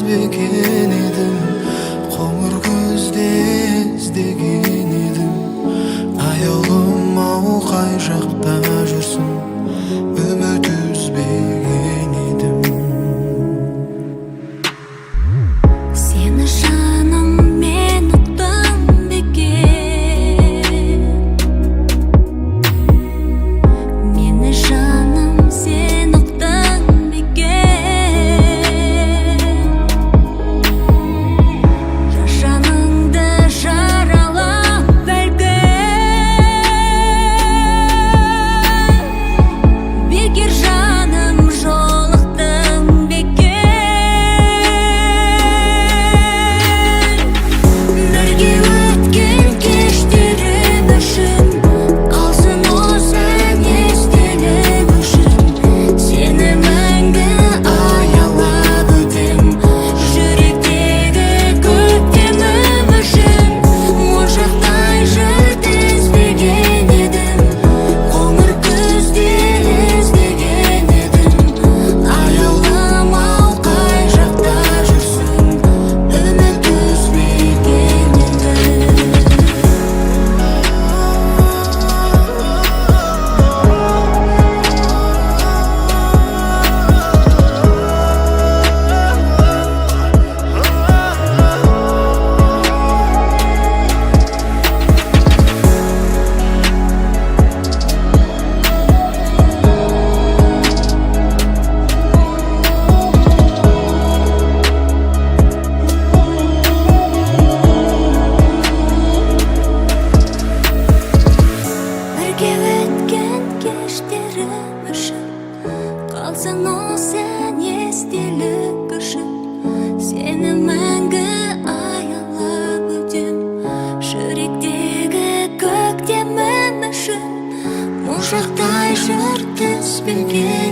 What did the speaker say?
Үзбеген едім, қоңыр күзде іздеген едім. Аяулым ау, қай жақта жүрсің? Үміт үзбеген едім. Сені, жаным, мен ұқтым бекер? Мені, жаным, сен ұқтың бекер? Жас жаныңды жаралап, бәлкім, бекер, жаным, жолықтың бекер. Бірге өткен кештерім үшін қалсын осы ән естелік үшін. Сені мәңгі аялап өтем жүректегі көктемім үшін. Моншақтай жыр тізбеген едім, қоңыр күзде іздеген едім. Аяулым ау, қай жақта жүрсің? Үміт үзбеген едім. Бірге өткен кештерім үшін қалсын осы ән естелік үшін. Сені мәңгі аялап өтем жүректегі көктемім үшін. Моншақтай жыр тізбеген.